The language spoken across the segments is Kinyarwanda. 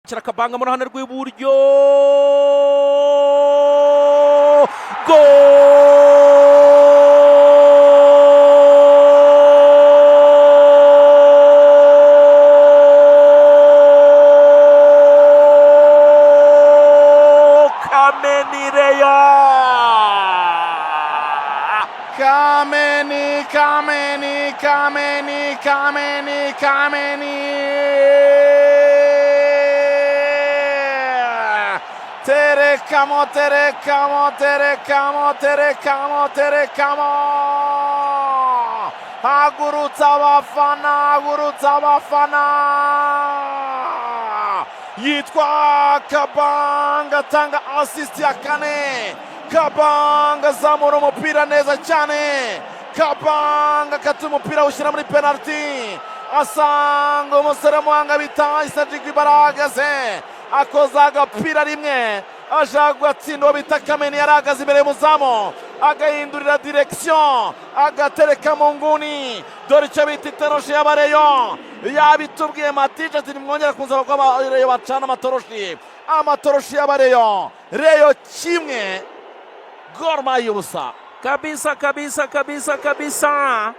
Kabanga mu ruhande rw'iburyo. Gol! Kameni Reyo! Kameni, Kameni, Kameni, Kameni, Kameni! Terekamo, terekamo, terekamo, terekamo, terekamo! Hagurutsa abafana, hagurutsa abafana! Yitwa Kabanga, atanga assist ya kane. Kabanga azamura umupira neza cyane. Kabanga akata umupira awushyira muri penaliti, asanga umusore muhanga bita Cedric barahagaze, akoza agapira rimwe, ashaka gatsinda uwo bita Kameni yari ahagaze imbere y'umuzamu, agahindurira direction, agatereka mu nguni. Dore icyo bita itoroshi y'abareyo. Yabitubwiye Matije ati: "Nimwongere kunsaba ko abareyo bacana amatoroshi." Amatoroshi y'abareyo. Reyo 1, Gor Mahia 0. Kabisa, kabisa, kabisa, kabisa.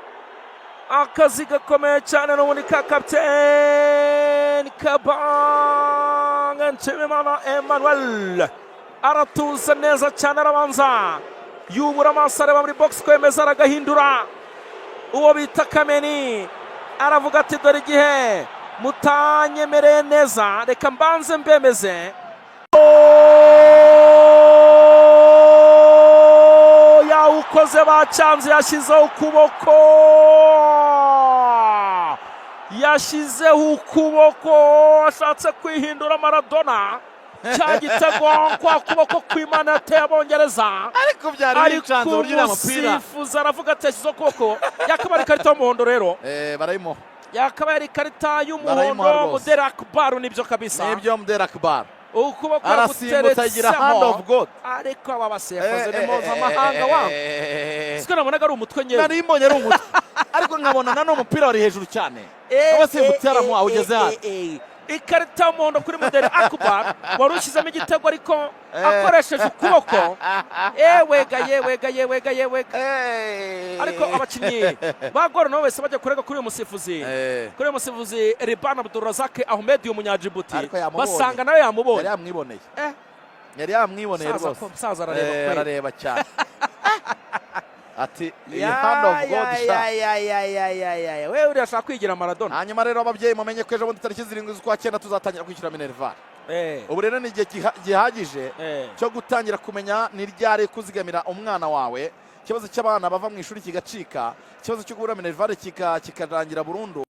Akazi gakomeye cyane n'ubundi ka kapiteni Kabanga Nshimiyimana Emmanuel. Aratuza neza cyane, arabanza yubura amaso, areba muri box kwemeza, aragahindura. Uwo bita Kameni aravuga ati: "Dore igihe mutanyemereye neza, reka mbanze mbemeze." Yawukoze, bacyanze, yashyizeho ukuboko, yashyizeho ukuboko, ashatse kwihindura Maradona. Cya gitego, kwa kuboko kw'Imana yateye Abongereza. Ariko byari ariko bicanze uburyo uriya mupira. Umusifuzi aravuga ati: "Yashyizeho ukuboko." Yakabaye ikarita y'umuhondo rero. Barayimuha. Yakabaye ari ikarita y'umuhondo. Barayimuha rwose. Muderi Akubaru, nibyo kabisa. Nibyo, Muderi Akubaru ukuboko arasimbutsa, agira hand yaguteretseho. of God. Ariko aba basifuzi ni mpuzamahanga wangu. Siko nabonaga ari umutwe nyewe. Nari mbonye ari umutwe, ariko nkabona nanone umupira wari hejuru cyane, abasimbutse yaramuha ugeze hano. Ikarita y'umuhondo kuri Muderi Akubar wari ushyizemo igitego, ariko akoresheje ukuboko. Ewega, yewega, yewega, yewega! Ariko abakinnyi ba Gor nabo bose bajya kurega kuri uyu musifuzi, kuri uyu musifuzi Riban Abdulrazak Ahmed, uyu Munyajibuti. Ariko yamubonye. Basanga nawe yamubonye. Yari yamwiboneye. Yari yamwiboneye Musaza rwose. ko musaza arareba kweli. Arareba cyane, ati: "Iyi hand of God sha." Ya, ya, ya, ya, ya, ya. Wewe uriya ashaka kwigira Maradona. Hanyuma rero, ababyeyi, mumenye ko ejo bundi tariki 7 z'ukwa cyenda tuzatangira kwishyura minerval. Ubu rero ni igihe gihagije cyo gutangira kumenya ni ryari kuzigamira umwana wawe. Ikibazo cy'abana bava mu ishuri kigacika, ikibazo cyo kubura minerval kikarangira burundu.